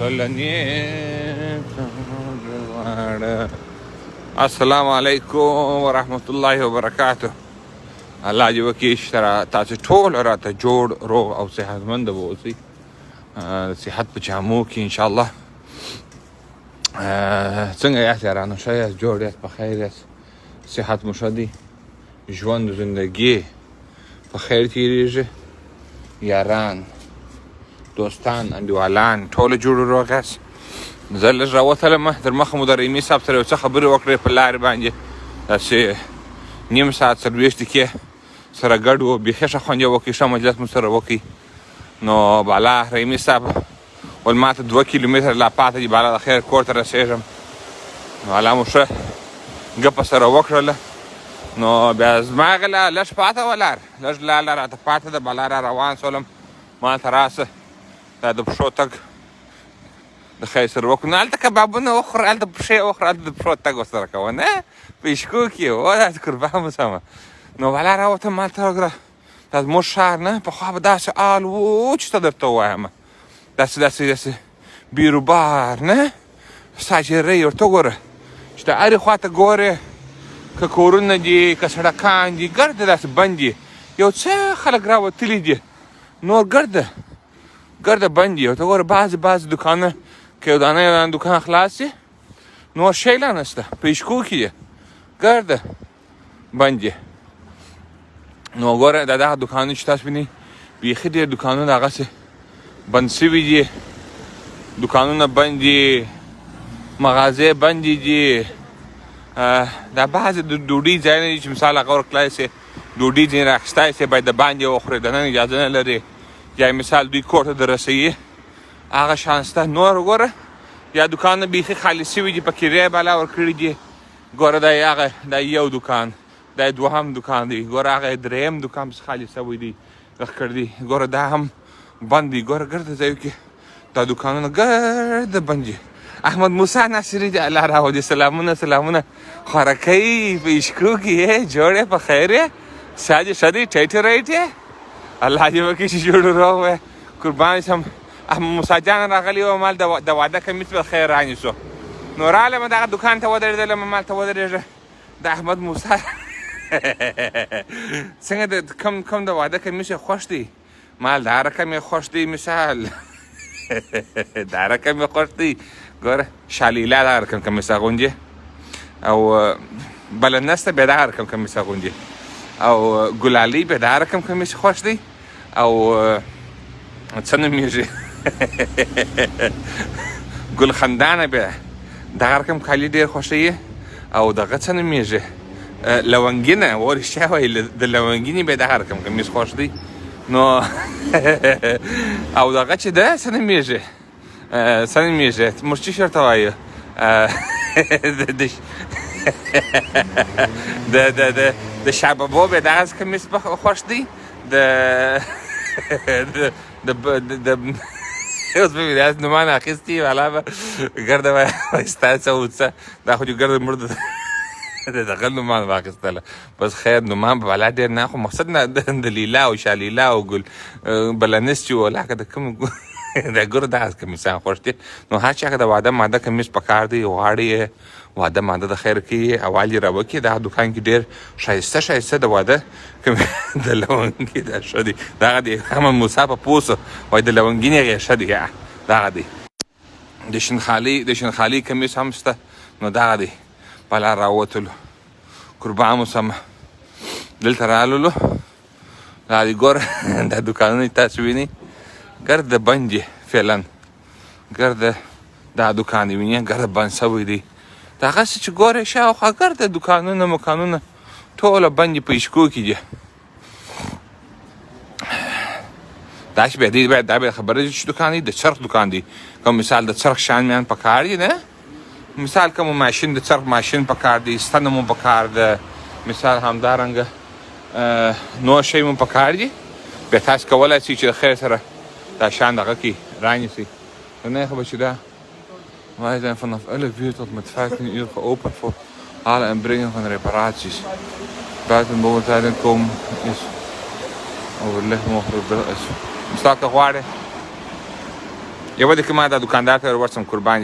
کلنې السلام علیکم ورحمت الله وبرکاته. الله دې وکړي چې تاسو ټول راته جوړ، روغ او صحتمند واوسئ، صحت په جامو کې ان شاء الله. څنګه یاست یارانو؟ ښه یاست؟ جوړ یاست؟ په خیر یاست؟ صحت مو ښه دی؟ ژوند زندګي په خیر تېرېږي؟ یاران، دوستان، انډیوالان ټول جوړ روغ یاست؟ زه لږ راوتلم، تر مخه مو د رحیمي صاحب سره یو څه خبرې وکړې په لارې باندې، داسې نیم ساعت 40 دقیقې سره ګډ وو، بیخي ښه خوند یې وکړ، ښه مجلس مو سره وکړ. نو بالا رحیمي صاحب ول ما ته 2 کیلومتره لا پاته دي، بالا د خیر کور ته رسېږم. نو الله مو ښه ګپه سره وکړله. نو بیا زما هغه لا لږ پاته وه لار، لږ لا لار راته پاته ده، بالا را روان سولم، ما ته راسه دا د پښو تګ د خیر سره وکړو. نو هلته کبابونه وخوره، هلته پښې وخوره، هلته د پښو تګ ورسره کوه، نه په عشقو کې و داسې قربان مو سمه. نو بالا راوتم، ما ته وګوره دا زموږ ښار نه پخوا به داسې حال و چې څه درته ووایم، داسې داسې داسې بیروبار نه ساجرۍ ورته وګوره چې د هرې خوا ته ګورې، که کورونه دي که سړکان دي، ګرده داسې بند دي، یو څه خلک راوتلي دي، نور ګرده ګرده بند دي. ورته وګوره بعضې بعضې دوکانونه که یو دانه یو دانه دوکان خلاص شي، نور شی لا نشته، په عشقو کې دي، ګرده بند دي. نو ګوره دا دغه دوکانونه چې تاسو وینئ، بیخي ډېر دوکانونه هغسې بند شوي دي، دوکانونه بند دي، مغازې بندې دي. دا بعضې د ډوډۍ ځایونه دي چې مثال هغه ورکړای شي، ډوډۍ ځینې راخیستای شي، باید د باندې وخورې، دننه اجازه نه لري، یا مثال دوی کور ته درسوي، هغه شان شته. نور وګوره یا دوکانونه بیخي خالي شوي دي، په کرایه بالا ورکړي دي. ګوره دا یې هغه دا یو دوکان، دا یې دوهم دوکان دی، ګوره هغه یې درېیم دوکان پسې خالي شوی دی، کړ دی، ګوره دا هم بند دی. ګوره ګرده ځایو کې دا دوکانونه ګرده بند دي. احمد موسی ناصري دی الله راولي، سلامونه سلامونه. خورکۍ په عشقو کې یې جوړ یې، په خیر یې، سا دې ښه دی، ټیټ ریټ یې، الله دې وکړي چې جوړ روغ وې، قربان شم. احمد موسی جان راغلی و، مال د واده کمیس به خیر رانیسو. نو رالم دغه دوکان ته ودرېدلم، مال ته ودرېږه د احمد موسی څنګه د کم کم د واده کمیس یې خوښ دی، مال دا رقم یې خوښ دی، مثال دا رقم یې خوښ دی. ګوره شالیلا دا رقم کمیس اغوندي، او بله نسته بیا دا رقم کمیس اغوندي، او ګلالۍ بیا دا رقم کمیس خوښ دی، او څه نومېږي ګل خندانه بیا دغه رقم کالي ډېر خوښوي، او دغه څه نومېږي لونګینه، و رښتیا وایي د لونګینې بیا دغه رقم کمیس خوښ دی. نو او دغه چې ده څه نومېږي، څه نومېږي، موږ څه شي ورته وایو، د د د د شاببو بیا دغه کمیس خوښ دی، د د د د اوس به مې داسې نومان اخیستي، والا به ګرده وایي ستا څه و څه، دا خو دې ګرده مړ د دغه نومان واخیستله. بس خیر نومان به والا ډېر نه، خو مقصد نه د لیلا او شالیلا او ګل بلنس چې ولاکه د کوم د ګور دغه کمیسان خوښ دي. نو هر چا که د واده ماده کمیس پکار دی، غواړي یې واده ماده د خیر کوي، اول یې راوکړي. دغه دوکان کې ډېر ښایسته ښایسته د واده د لونګي دا ښه دی، دغه دی احمد موسی په پوه سو، وایي د لونګینې هغې ښه دی، دغه دی د شینخالي، د شینخالي کمیس هم شته. نو دغه دی په لار راووتلو، قربان مو سم دلته راللو. دا دی ګوره دا دوکانونه چې تاسو وینئ ګرده بند دي فعلا، ګرده دا دوکان دی وینئ ګرده بند شوی دی. دغسې چې ګورې شاوخوا ګرده دوکانونه مکانونه ټوله بند دي، په عشقو کې دي. دا چې بیا دی باید دا بیا خبره ده چې دوکان دی د څرخ دوکان دی، کوم مثال د څرخ شان میان پکار دي نه، مثال کوم ماشین د څرخ ماشین پکار دی، ستنه مو پکار ده، مثال همدارنګه نور شی مو پکار دي. بیا تاسو کولای شئ چې د خیر سره دا شان دغه کې رانیسئ. نه خو به چې دا Wij zijn vanaf 11 uur tot met 15 uur geopend voor halen en brengen van reparaties. Buiten tijden komen is overleg mogelijk. Is. Sta غواړې؟ یوه دې که ما دا دکاندار ته ورسم، قربان.